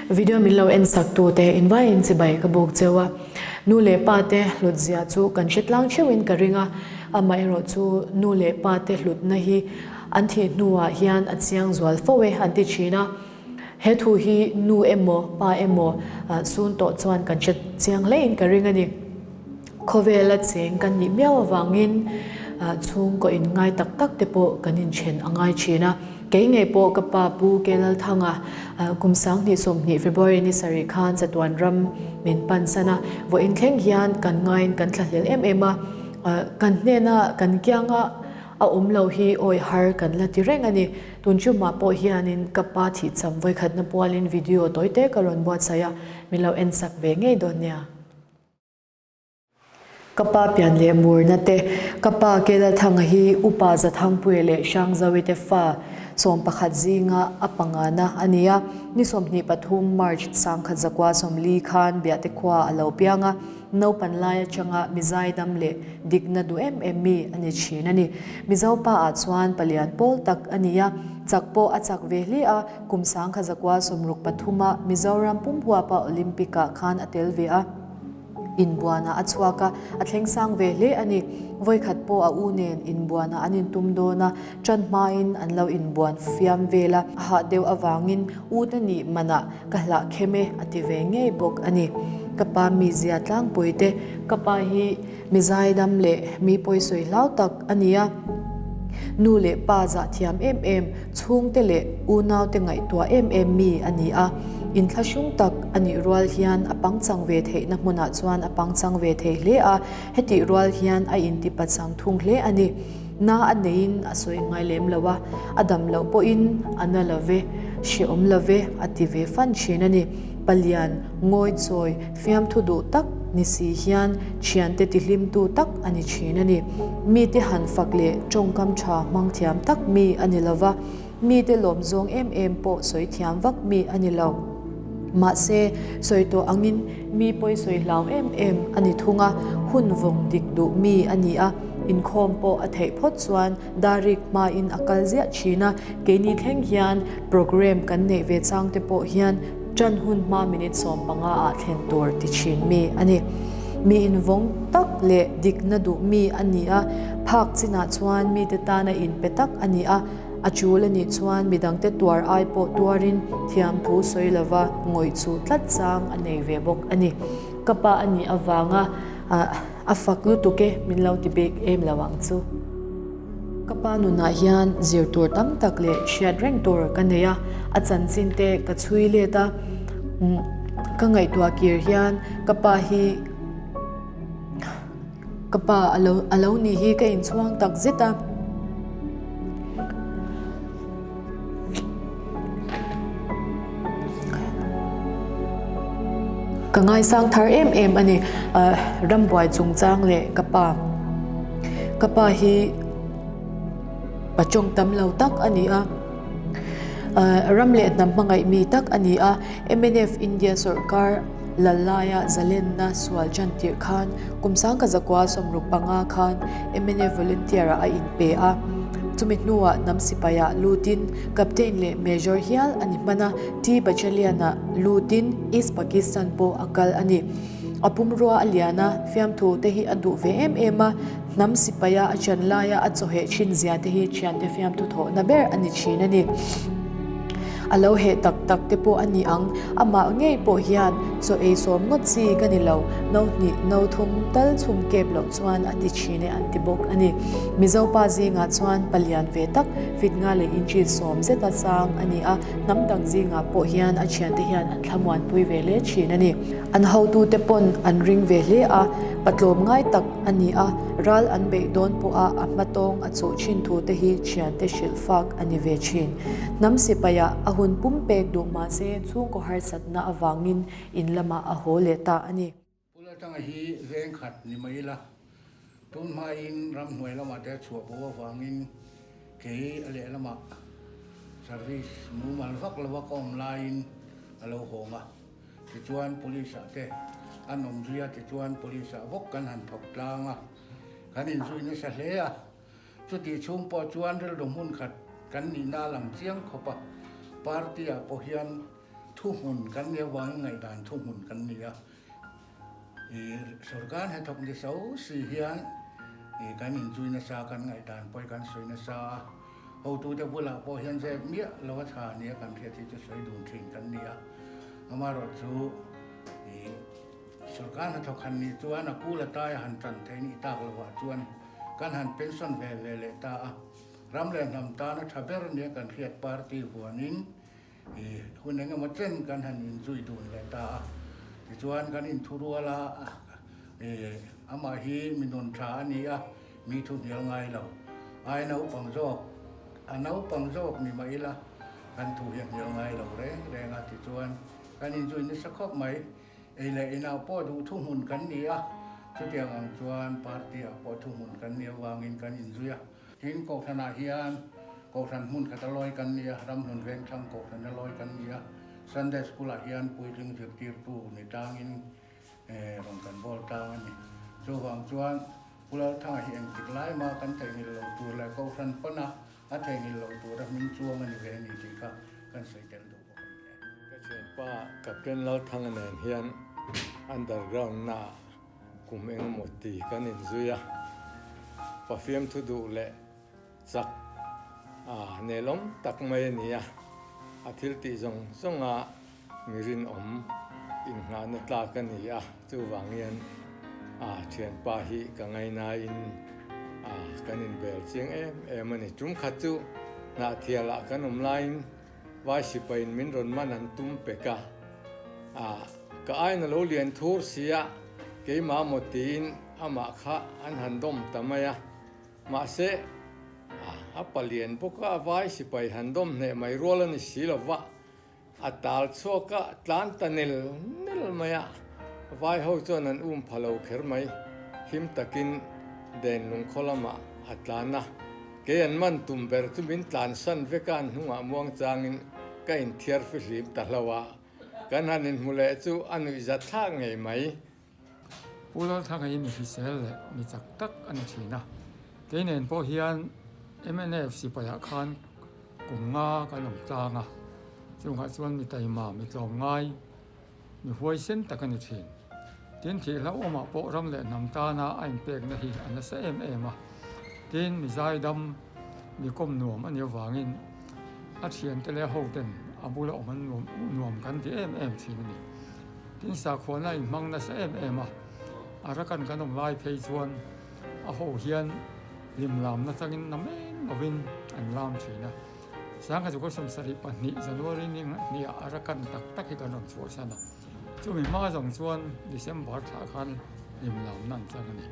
Video min lo en sak tu te in vaiin chibai ka buk cheu a. Nu leh pa te hlut zia chu kan hre tlang theuh in ka ring a, amaherawh chu nu leh pa te hlutna hi an thih hnuah hian a chiang zual fo e an ti thin a. He thu hi nu emaw pa emaw sun tawh chuan kan hre chiang hle in ka ring a ni. Khawvela cheng kan nih miau avangin chhungkaw in ngai tak tak te pawh kan inthen a ngai thin a. Kei ngei pawh ka pa Pu Kelalthanga kum 2020 February ni sarih khan chatuan ram min pansan a, vawiin thleng hian kan ngaiin kan thlahlel em em a, kan hnena kan kianga a awm lo hi awi har kan la ti reng a ni. Tun chumah pawh hianin ka pa thihcham vawikhatna pualin video tawite ka rawn buatsaih a, min lo ensak ve ngei dawn nia. Ka pa pian leh murna te, ka pa Kelalthanga hi Upa Zathangpuia leh Hrangzawi te fa 11 zinga a pangana a ni a. Ni 23 March 1940 khan Biahte khua a lo piang a, naupan lai atanga mizaidam leh dikna duh em em mi a ni thin a ni. Mizo pa ah chuan palian pawl tak a ni a, chak pawh a chak ve hle a, kum 1963 ah Mizoram pumhuapa Olympic ah khan a tel ve a. Inbuanah a chhuak a, a thleng sang ve hle a ni. Vawikhat pawh a u nen inbuanah an intum dawn a, ṭan hmain an lo inbuan fiam vel a, a hah deuh avangin u te nih manah ka hlah khem e a ti ve ngei bawk a ni. Ka pa mizia tlangpui te, ka pa hi mi zaidam leh mi pawisawi hlau tak a ni a, nu leh pa zah thiam em em, Chhungte leh unaute ngaihtuah em em mi a ni a, inthlahrung tak a nih rual hian a pangchang ve theihna hmunah chuan a pangchang ve thei hle a, hetih rual hian a intipachang thung hle a ni. Na a neiin a sawi ngai lem lo a, a dam loh pawhin a na lo ve, hrehawm lo ve a ti ve fan thin a ni. Palian, ngawichawi, fiamthu duh tak ni si hian thiante tihlimtu tak a ni thin a ni. Mite han fak leh tawngkam tha hmang thiam tak mi a ni lova, mite lawm zawng em em pawh sawi thiam vak mi a ni lo. Mahse, sawi tawh angin mi pawi sawi hlau em em a ni thung a, hun vawng dik duh mi a ni a, inkhawm pawh a theih phawt chuan darik hmain a kal ziah thin a, keini thleng hian programme kan neih ve chang te pawh hian Ṭan hun hma minute 15 ah thlen tur ti ṭhin mi a ni. Mi invawng tak leh dikna duh mi a ni a, phak chinah chuan mite tana inpe tak a ni a, a ṭul a nih chuan midangte tuar ai pawh tuarin thiamthu sawi lova ngawih chuh tlat chang a nei ve bawk a ni. Ka pa a nih avanga a fak lutuk e min lo ti bik em lo ang chu. Ka pa nunah hian zir tur tam tak leh hriat reng tur ka nei a, a chanchin te ka chhui let a, ka ngaihtuah kir hian ka pa hi ka pa a lo a lo nih hi ka inchhuang tak zet a. Ka ngaisang thar em em a ni rambuai chungchang leh ka pa ka pa hi pachawng tam lo tak a ni a ram leh hnam hmangaih mi tak a ni a mnf India sawrkar lal laia zalenna sual tan tirh khan kum 1965 khan mnf volunteer ah a inpe a chumi hnuah hnam sipai ah lutin Captain leh Major hial a ni hman a, T Battalion-ah lutin East Pakistan pawh a kal a ni. A pumrua a lian a, fiamthu te hi a duh ve em em a, hnam sipaia a chan laia a chawheh thin zia te hi thiante fiamthu thawhna ber a ni thin a ni. A lo heh tak tak te pawh a ni ang, amah ngei pawh hian chaw ei sawm ngawt chi ka ni lo, no hnih, no thum tal chhum kep loh chuan a ti thin e an ti bawk a ni. Mizo pa zingah chuan palian ve tak Fit nga leh inchi 10 zeta chang a ni a, hnam dang zingah pawh hian a thiante hian an thlamuanpui ve hle thin a ni. An hotute pawn an ring ve hle a, patlawm ngai tak a ni a, ral an beih dawn pawha a hmatawng a chuh thin thu te hi thiante hrilh fak a ni ve thin. Hnam sipaiah a hun pumpek duh mahse chhungkaw harsatna avangin in lamah a haw leh ta a ni. Pu Laltanga hi veng khat ni mai ila, tun hmain ramhnuai lamah te a chhuah bo avangin kei a lehlamah service mumal vak lova ka awm laiin a lo hawng a. Tichuan police ah te an awm zui a, tichuan police ah bawk kan han thawk tlang a, kan inzui nasa hle a. Chutih chhung pawh chuan rilru hmun khat kan nihna a lang chiang khawp a, party ah pawh hian. Thuhmun kan nih avangin ngaihdan thuhmun kan ni a. I sorkar hnathawk ni so si hian i kan inzui nasa, kan ngaihdan pawh hi kan sawi nasa a. Hotute bulah pawh hian zep miah lo a tha nia kan hriat hi chu sawi dun thin kan ni a. Amaherawh chu i sorkar hnathawk han nih chuan a kul atai a han tan theih nih tak lovah chuan kan han pension ve ve leh ta a. Ram leh hnam tana tha ber nia kan hriat party huanin I hun eng emaw chen kan han inzui dun leh ta a, tichuan kan inthurual a, i amah hi mi nun tha a ni a, mi thu hnial ngai lo. Ai naupang zawk, a naupang zawk ni mah ila kan thu hi a hnial ngai lo reng reng a, tichuan kan inzui nasa khawp mai. Ei leh inah pawh duh thuhmun kan ni a, chutiang ang chuan party-ah pawh thuhmun kan nih avangin kan inzui a. Tin, Kohhranah hian Kohhran hmun khat a lawi kan ni a, Ramhlun Vengthlang Kohhran a lawi kan ni a, Sunday School-ah hian puitling zirtirtu ni tlangin rawn kan bawl tlang a ni. Chuvang chuan Pu Lalthanga hi engtik lai mah kan theihnghilh lo tur leh Kohhran pana a theihnghilh loh tura hming chuang a ni ve a ni tih kha kan sawi tel duh bawk a ni e. Ka thianpa Captain Lalthanga nen hian underground-naah Kum engemaw ti kan inzui a, Pafiam thu duh leh chak a nelawm tak mai a ni a, a thil tih zawng zawnga mi rinawm innghahna tlak a ni a, chuvang hian a thianpa hi ka ngainain a kan inbel chiang em em a ni. Tum khat chu Hnahthialah kan awm laiin Vai sipaiin min rawn man an tum pek a, a ka aina lo lian thur sia keimah maw tiin amah kha an han dawm ta mai a, mahse a a palian bawk a, vai sipai han dawm hneh mai rual a ni si lo va, a tal chhuak a tlan ta nel nel mai a, vai ho chuan an um pha lo kher mai, him takin den lungkhaw lamah a tlan a. Kei an man tum ber chu min tlansan vek a, an hnungah muang changin ka inthiar fihlim ta hlo a, kan han inhmu leh chu a nuihzat thlak ngei mai. Pu Lalthanga hi mi hrisel leh mi chak tak a ni thin a, kei nen pawh hian mnf sipaiah khan kum nga kan awm tlang a, chungah chuan mi taima, mi tlawmngai, Mi huaisen tak a ni thin. Tin, thih hlauhawmah pawh ram leh hnam tana a inpekna hi a nasa em em a. Tin, mi zaidam, mi kawm nuam a nih avangin a thiante leh a hoten a bula awm an nuam kan ti em em thin a ni. Tin, sakhuana a inhmang nasa em em a. Arakan kan awm lai phei chuan a ho hian hlim lamna changin namen lovin an lam thin a. Sangha chu 72 January ni hniah a rakan tak tak hi kan rawn chhuahsan a, chumi hma zawng chuan December thlah khan hlimlamna an chang a ni.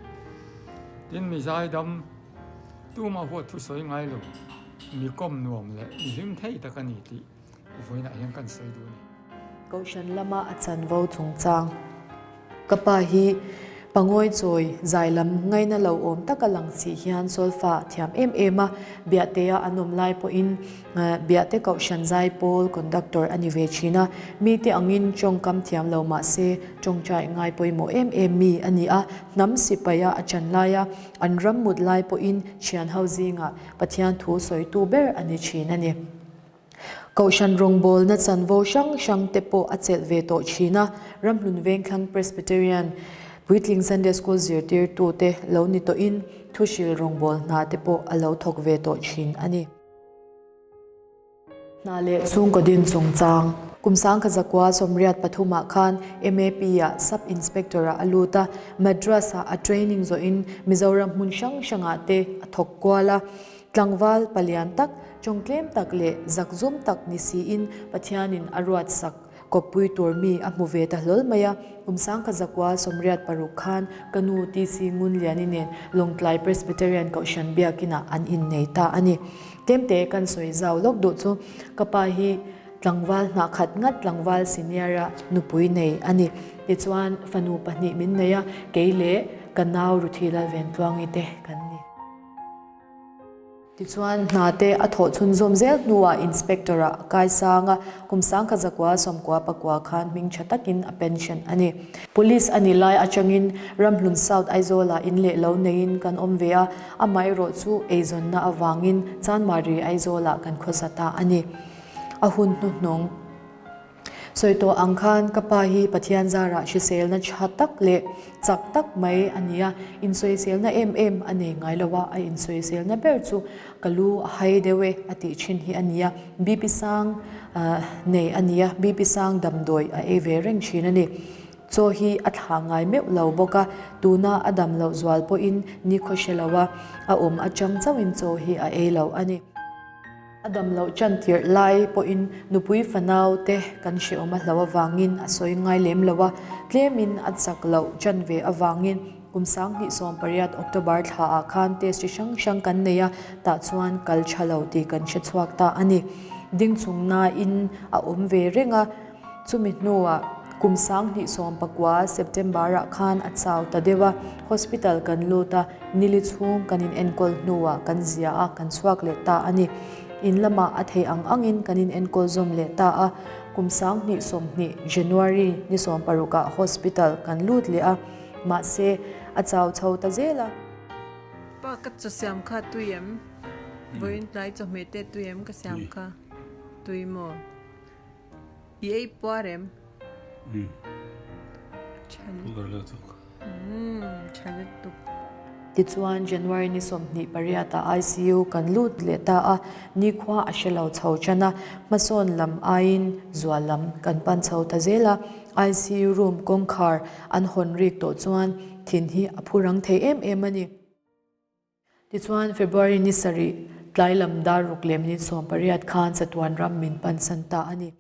Tin, mi zaidam tuma huat thu sawi ngai lo, mi kawm nuam leh mi hlim thei tak a ni tih vawiinah hian kan sawi duh a ni. Kohhran lama a chanvo chungchang ka pa hi pangawi chawi zai lam ngaina lo awm taka lang si hian solfa a thiam em em a, Biahtea an awm lai pawhin Biahte Kohhran zai pawl conductor a ni ve thin a, mite angin tawngkam thiam lo mah se tawngtai ngai pawimawh em em mi a ni a, hnam sipaia a chan laia an ram mut lai pawhin thian ho zingah Pathian thu sawitu ber a ni thin a ni. Kohhran rawngbawlna chanvo hrang hrang te pawh a chelh ve tawh thin a, Ramhlun Vengthlang Presbyterian Puitling Sunday School zirtirtu te lo ni tawhin thuhril rawngbâwl hna te pawh a lo thawk ve tawh thin a ni. Hna leh chhungkaw din chungchang. Kum 1903 ah khan MAP-ah Sub Inspector-ah a lut a, Madras-ah a training zawhin Mizoram hmun hrang hrangah te a thawk kual a. Tlangval palian tak, tawngtlem tak leh zakzum tak ni siin Pathianin a ruatsak kawppui tur mi a hmu ve ta hlawl mai a. Kum 1986 khan ka nu TC Ngunliani nen Lawngtlai Presbyterian Kohhran Biakinah an innei ta a ni. Tlemte kan sawi zau lawk duh chu ka pa hi tlangval hnah khat ngat tlangval senior-a nupui nei a ni. Tichuan fanu pahnih min nei a, kei leh ka nau Ruthi Lalventluangi te kan ni. Tichuan, hna te a thawh chhunzawm zel hnuah Inspector-ah a kai sang a, kum 1994 khan hming tha takin a pension a ni. Police a nih lai atangin Ramhlun South Aizawlah in leh lo neiin kan awm ve a, amaherawh chu eizawnna avangin Chanmari Aizawlah kan khawsa ta a ni. A hun hnuhnung. Sawi tawh ang khan ka pa hi Pathian zarah hriselna tha tak leh chak tak mai a ni a, insawiselna em em a nei ngai lo a, a insawiselna ber chu ka lu a hai deuh e a tih thin hi a ni a, BP sang nei a ni a, BP sang damdawi a ei ve reng thin a ni. Chaw hi a thlah ngai meuh lo bawk a, tuna a dam loh zual pawhin nikhaw hre lo a, a awm atang chauhin chaw hi a ei lo a ni. A dam loh chan tirh lai pawhin nupui fanau te kan hrehawm a hlo avangin a sawi ngai lem lo a, tlemin a chak loh chan ve avangin kum 2018 October thla ah khan test chi hrang hrang kan nei a, tah chuan kal tha lo tih kan hre chhuak ta a ni. Ding chung nain a awm ve reng a. Chumi hnuah kum 2019 September ah khan a chau ta deuh a, hospital kan lut a, nili chhung kan in enkawl hnuah kan zia a, kan chhuak leh ta a ni. In lamah a theih ang angin kan in enkawl zawm leh ta a, kum 2020 January ni 16 ah hospital kan lut leh a, mahse a chau chho ta zel a. Pa ka chaw siam kha tui em? Vawiin tlai chawhmeh te tui em ka siam kha tui maw? I ei puar em? Umm. Puar lutuk. Umm, tha lutuk. Tichuan January ni 28 ah ICU kan lut leh ta a, nikhua a hre lo chho tan a, hmasawn lam aiin zual lam kan pan chho ta zel a, ICU room kawngkhar an hawn rik tawh chuan thin hi a phu rang thei em em a ni. Tichuan, February ni sarih, tlai lam dar ruk leh minute 18 khan chatuan ram min pansan ta a ni.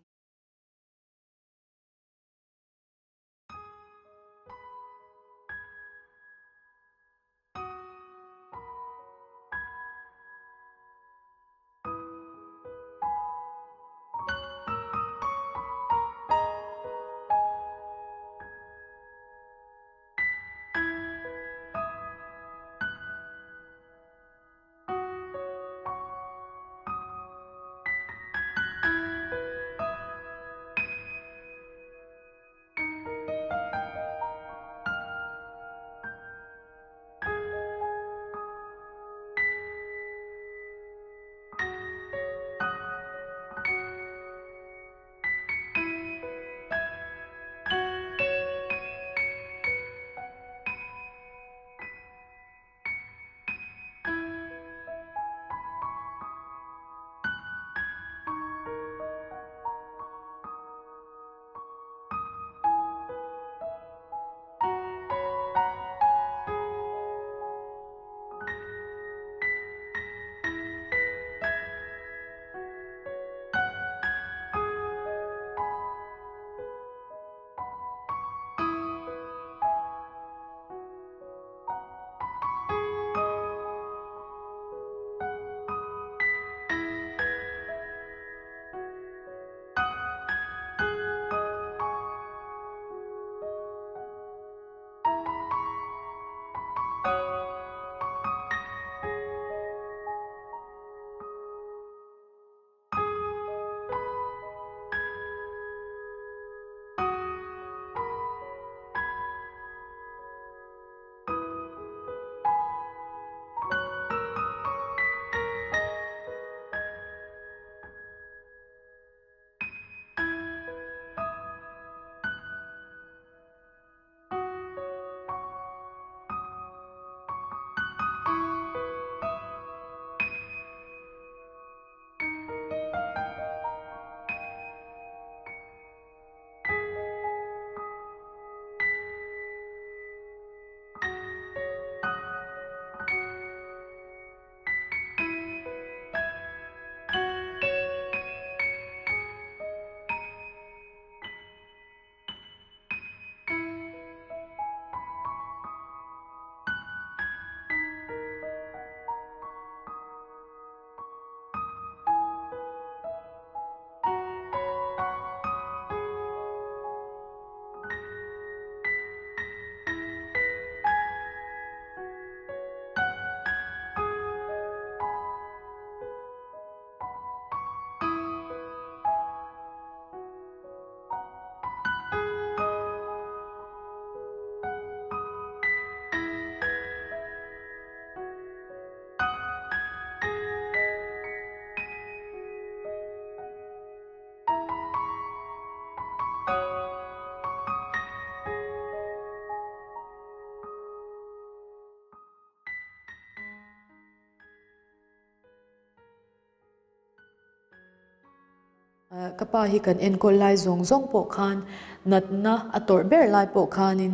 Ka pa hi kan enkawl lai zawng zawng pawh khan natna a tawrh ber lai pawh khanin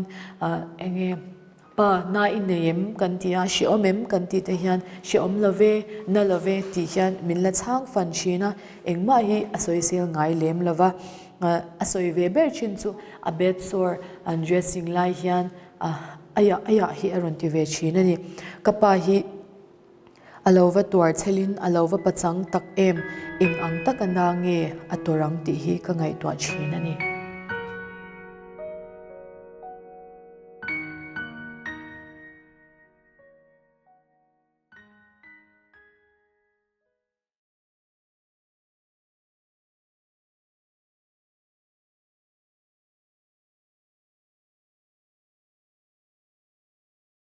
eng nge pa na i nei em kan ti a, hrehawm em kan tih te hian hrehawm lo ve, na lo ve tih hian min la chhang fan thin a, engmah hi a sawisel ngai lem lo va. A sawi ve ber thin chu a bed sore an dressing lai hian aiah aiah hi a rawn ti ve thin a ni. Ka pa hi. A lo va tuar chhelin a lo va pachang tak em, eng ang taka na nge a tawrh ang tih hi ka ngaihtuah thin a ni.